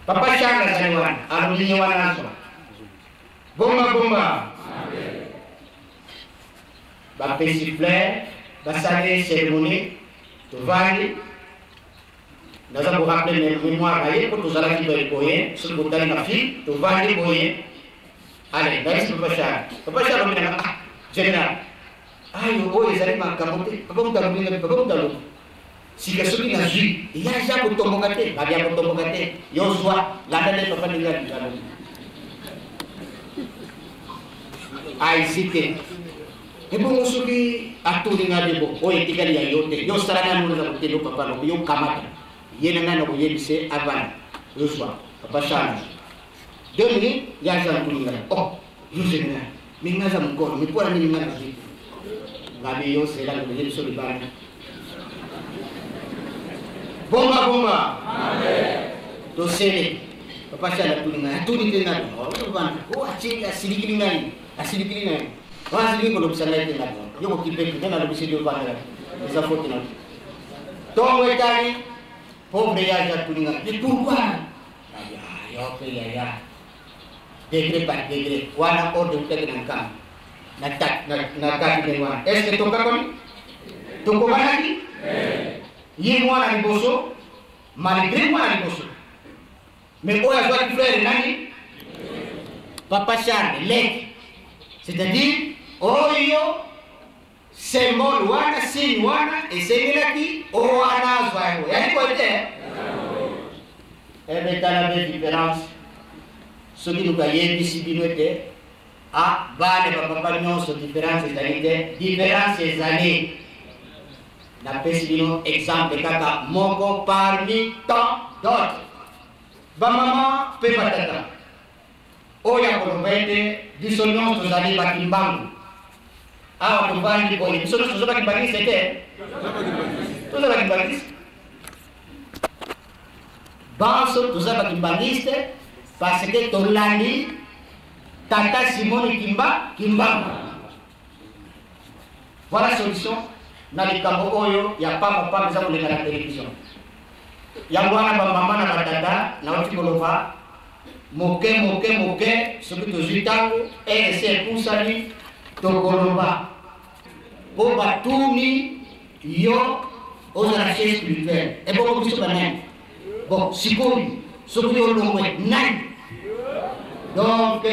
Papa Charles azali wana, alobi ye wana azwa. Bomba bomba bapesi fleur, basali cérémonie, tovandi. Naza korappeler mémoire na ye mpo tozalaki boye boye. Soki botali na fil, tovandi boye. Ale nayebisi papa Charles, papa Charles alobi nanga: ah général, ayo oyo ezali makambo te. Papa moto alobi ngai, papa moto alobi sika soki nazwi eya aza kotomboka te, babi ya kotomboka te, yo zwa landa nde papa ndenge alobi aezite. Ebongo soki atuni ngai bebo oyo etikali ya yo te, yo osala ngai mona eza kotelo. Papa alobi yo kamata ye na ngai na koyebise avanda, yo zwa. Papa Charles, 2 minutes ye aza natuni ngai: oh yo général, me ngai aza mokolo, me mpona nini ngai nazwi? Ngabi yo zela na koyebiso libanda. Bomba bomba tosele. Papa Charles atuni ngai, atuni te ngai o atili asilikili ngai, asilikili ngai wana, asiliki kolobisa ngai te. Ngai yo kokipe te, ngai nalobisi yo vandela, eza faute na ntongo etali. Pauvre ye aza atuni ngai: mais pourquoi yo mpe yaya? Degré par degré wana, ordre eutaki na nkamba na kati ndenge wana. Est ce que tokakoni tokokanaki? Ye mwana liboso, malgré mwana liboso, mais oyo azwaki frère nani? Papa Charles leki. C'est-à-dire oyo symbole wana, signe wana esengelaki oyo wana azwa yango. Yali boye te? Ebetala be différence. Soki moto ayebisi bino ete Ah, bana ba papa nyonso différence ezali te, différence ezali. Napesi bino exemple kaka moko parmi tant d'autres. Bamama mpe batata, oyo akoloba ete biso nyonso tozali bakimbangu. Awa tovandi boye, biso nyonso toza bakimbangiste te, toza bakimbangiste. Banso toza bakimbangiste parce que tolandi Tata Simoni Kimba Kimbangu. Voilà solution na likambo oyo ya pamba pamba eza koleka na television. Yango wana bamama na batata nauti koloba moke moke moke, soki tozwi ntango RC epusani tokoloba mpo batuni yo ozala chef spirituel ebongo biso banani bon sikoyo soki yo olongwe nani donc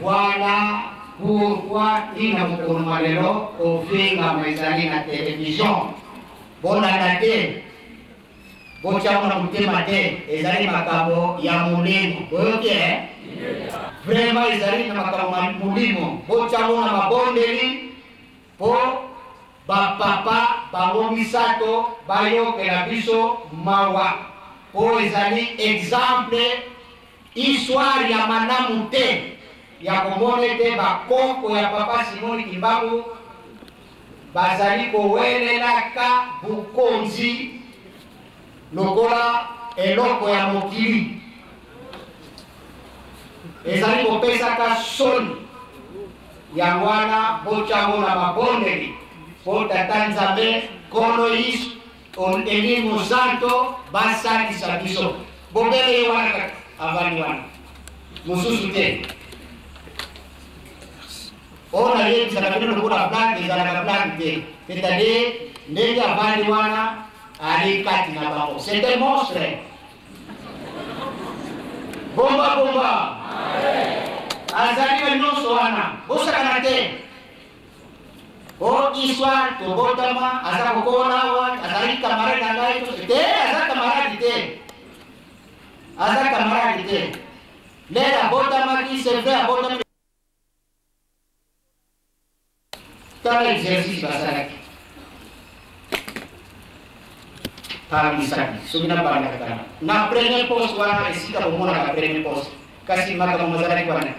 voilà pourquoi ntina mokolo mwa lelo kofingama ezali na television bolanda te botyango na motema te ezali makambo ya molimo boyoki e vraiment ezali na makambo ya molimo botyango na mabondeli mpo bapapa bango misato bayokela biso mawa mpo ezali exemple histoire ya malamu te ya komona ete bakoko ya papa Simoni Kimbangu bazali kowelelaka bokonzi lokola eloko ya mokili ezali kopesaka soni. Yango wana botyango na mabondeli mpo Tata Nzambe Nkolo Yesu Elimo Santo basalisa biso. Bobele ye wana kaka avandi wana, mosusu te. Oyo nayebisaka bino lokola blague, ezalaka blague te. C'est-à-dire ndenge avandi wana ali kati na bango, c'est un monstre. Bomba bomba azali na nyonso wana, bosakana te. O histoire tobotama, aza kokola awa, azalaki camarade na ngai te, aza camarade te, aza camarade te. Lere abotamaki, c'est vrai abotami. Tala exercice basalaki tangisaki soki nabandaka kala na premier poste wana esika bomonaka premier poste, kasi makambo mazalaki wana.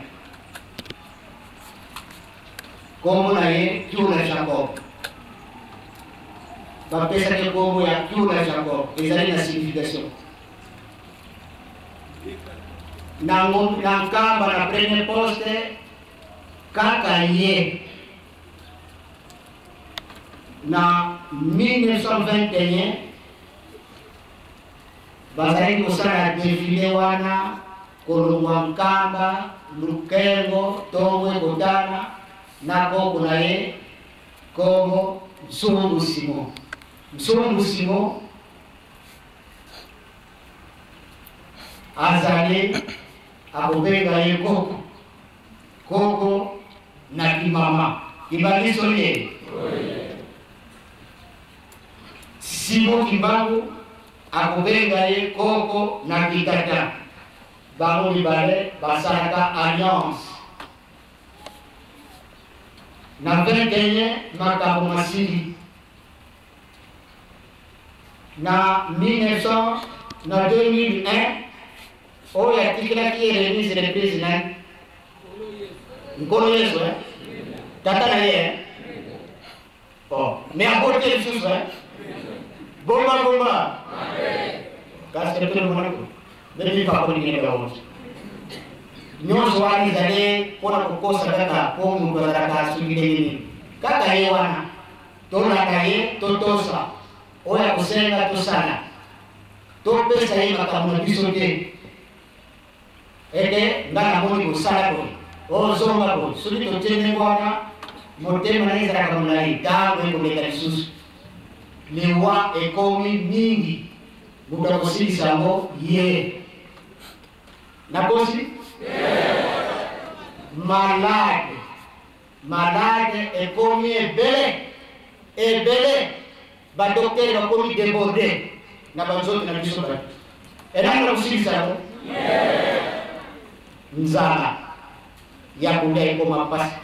Kombo na ye Kiula Jacob, bapesaki kombo ya Kiula Jacob, ezali na signification na Nkamba na premier poste kaka ye na 1921 bazali kosala defile wana kolongwa Nkamba, Lukengo, Tongwe, Kotana na koko na ye kombo Nsumbu Simon. Nsumbu Simon azali akobenga ye koko koko na kimama kibaliso ye Simon Kimbangu akobenga ye koko na kitata. Bango mibale basalaka alliance na 21 makambo masili na 1900 na 2001 oyo atikelaki ye remise reprise na Nkolo Yesu eh? Tata na ye eh? Oh, mais aboti ye lisusu eh? Bomba bomba kasi tepele monako bemifakolinene baonso nyonso wana ezali mpona kokosa kaka mpo moto azalaka soki ndenge nini kaka ye wana tolanda ye totosa oyo akosenga tosala topesa ye makambo na biso te ete nga namoni kosala boye ozonga boye soki totie ndenge wana motema na ye ezalaka molai ntango ekoleka lisusu liwa ekomi mingi moto akosilisa yango ye nakosi malade malade ekomi ebele ebele badoktere bakomi deborde na banzoto na biso bato enani na kosilisa yango nzala. Ya kolia ekoma mpasi,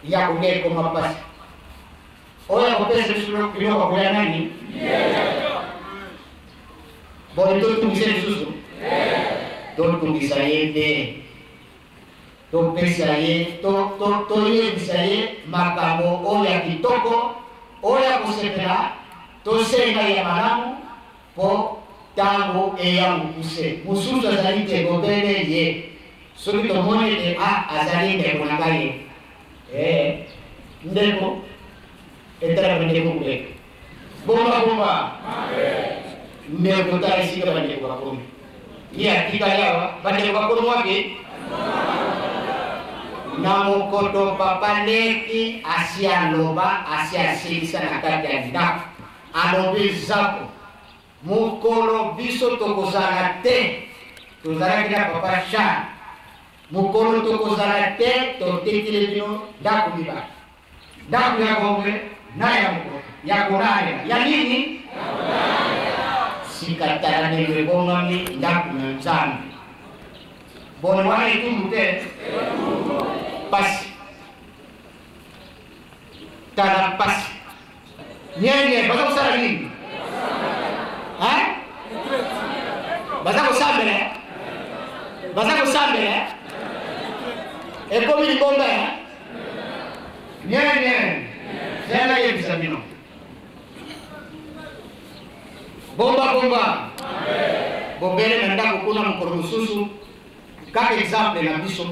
ya kolia ekoma mpasi. Oyo akopesa biso biloko kolia nani? Boni totungisa lisusu? Totungisa ye te, topesa ye, toyebisa ye makambo oyo ya kitoko, oyo ya kosepela, tosenga ya malamu mpo ntango eya mokuse. Mosusu azali te bobele ye. Soki tomoni ete a azali ndeko na ngai ye, ndeko etalaka ndeko koleka bomba bomba ndeko, tala esika bandeko bakomi, ye atikali awa, bandeko bakomi wapi? Na mokoto papa leki asi aloba, asi asilisa na kati ya ndako, alobi zako mokolo biso tokozala te. Tozalaki na papa Charles, mokolo tokozala te, totekile bino ndako mibale, ndako ya Gombe na ya mokoto ya kolalela ya nini. Sika tala ndenge ebongami ndako na Nzambe. Boni wana etumbu te? Pasi, tala pasi. Nyenye baza kosala nini? Baza kosambela, baza kosambela, ekomi libomba. Nyenye zela yebisa bino, bomba bomba bobele na ndako kuna. Mokolo mosusu, kaka exemple na biso,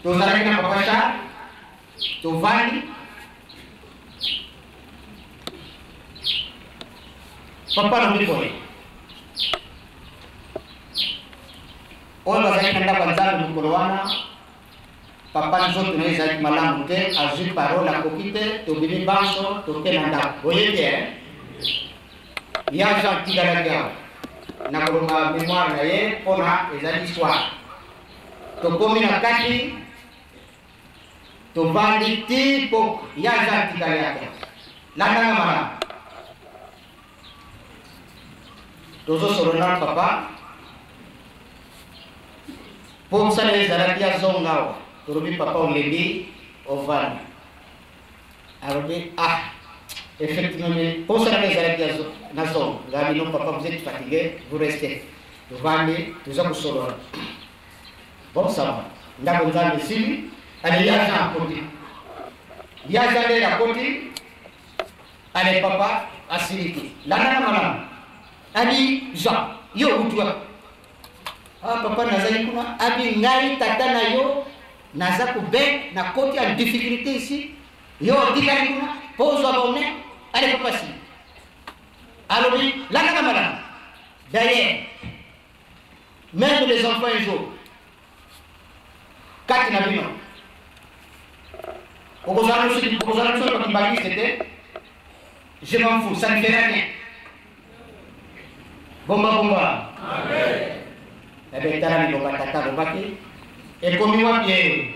tozalaki na papa Charles, tovandi, papa alobi boye, oyo bazalaki na ndako ya Nzambe mokolo wana, papa nzoto na ye ezalaki malamu te, azwi parole, akoki te. Tobimi banso, toke na ndako. Boyebi e ya Jean tikalaki awa na koloba mémoire na ye mpona ezali histoire. Tokomi na kati, tovandi ti poko, ya Jean tikali ake. Landanga malamu, tozosolola na papa mpo mosala ezalaki azonga awa. Tolobi: "Papa, olembi, ovanda." Alobi: "Ah, effectivement, mposala ezalaki nazonga." Ngabi: "Non papa, vous êtes fatigué, vous restez." Tovandi, toza kosolola. Bon, ça va, ndako Nzambe esili. Ale, ya Jean akoti, ya Jean ndenge akoti, ale papa asiliki. Landana malamu, abi: "Jean, yo outi wapi?" "Ah papa, nazali kuna." Abi: "Ngai tata na yo naza kobe, nakoti en difficulté ici, yo otikali kuna mpo ozwa bone." Ale papa si alobi: "Landaka malamu, d'ailleurs même les enfants, un jour kati na bino okozala biso bakimbanguiste te, je m'en fous, ça ne fera rien." Bomba bomba. Ebe tala liloba tata alobaki ekomi wapi ye.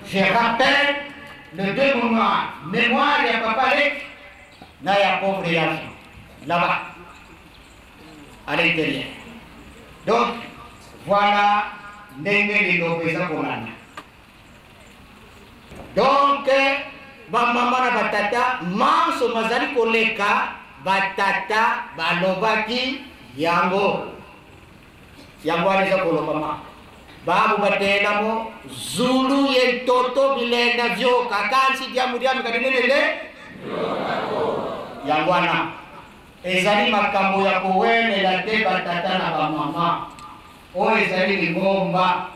Je rappelle le deux mémoires, mémoire ya papa lek na ya pauvre ya là-bas à l'intérieur. Donc voilà ndenge liloba eza kolanda. Donc bamama na batata, manso mazali koleka, batata balobaki yango, yango wana eza kolobama. Babu batelamo zulu ye ntoto bilenda vyoka kansi diamu diamu kadinenele. Yango wana ezali makambo ya kowelela te. Batata na bamama, oyo ezali lingomba,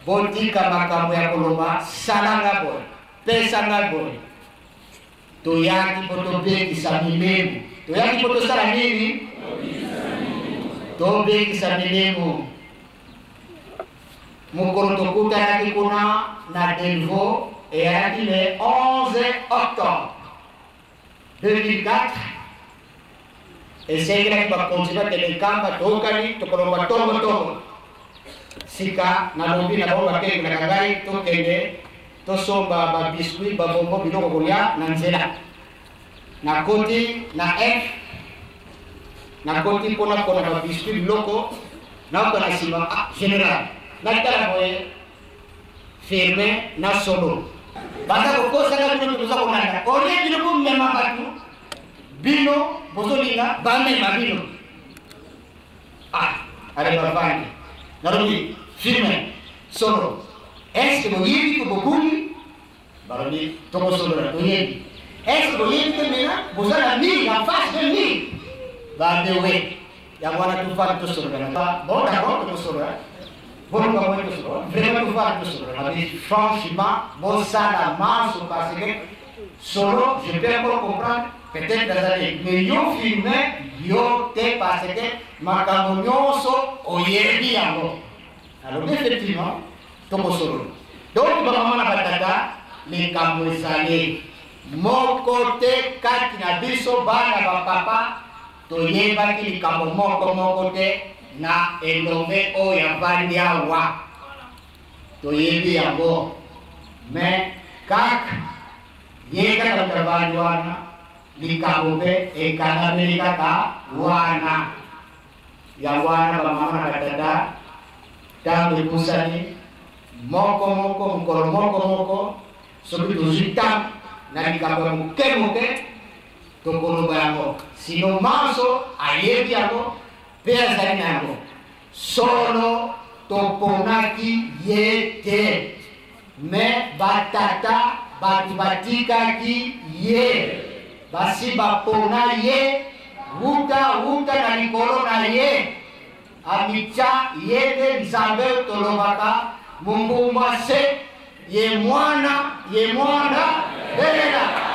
botika makambo ya koloba salanga boye, pesanga boye. Toyaki mpo tobekisa milimo. Toyaki mpo tosala nini? Tobekisa milimo. Mokolo tokutanaki kuna na Delvaux eyalaki le 11 octobre 2004. Esengelaki bakonzi bakende Nkamba. Tokani tokolongwa tongo tongo. Sika nalobi na bango bakengelaka ngai, tokende tosomba babiscuit, babonbon, biloko kolia na nzela. Nakoti na F, nakoti mpona kona babiscuit, biloko. Nayoka na nsima, ah, général, natala boye Firmin na solo baza kokosaka bino, toza kolanda olie bino, bomema bato bino bozolinga bamema bino. Ah, ale bavandi, nalobi Firmin, solo, est ce que boyebi ko bobungi? Balobi tokosolola, toyebi. Est ce que boyebi te mena boza na mur, en face de mur? Babewe yango wana, tofandi tosolola. Bon, d'accord, tokosolola, boluka moye tosolola, vraiment tofandi tosolola. Babi franchement bosala manso, parce que solo je peux encore comprendre, peut-être azali, mais yo Firmin, yo te, parce que makambo nyonso oyebi yango. Alobi effectivement tokosolola. Donc bamama na batata, likambo ezali moko te kati na biso bana bapapa toyebaki likambo moko moko te na elombe oyo avandi awa. Toyebi yango, mais kaka ye kaka moto avandi wana, likambo mpe ekangameli kaka wana. Yango wana bamama na batata, ntango epusani, moko moko, mokolo moko moko, soki tozwi ntango na likambo ya moke moke, tokoloba yango. Sino manso ayebi yango mpe azali na yango. Solo toponaki ye te, me batata bato batikaki ye, basi bapona ye wuta wuta na likolo na ye amitya ye nde Nzambe tolobaka mongumbwa se ye mwana, ye mwana belela.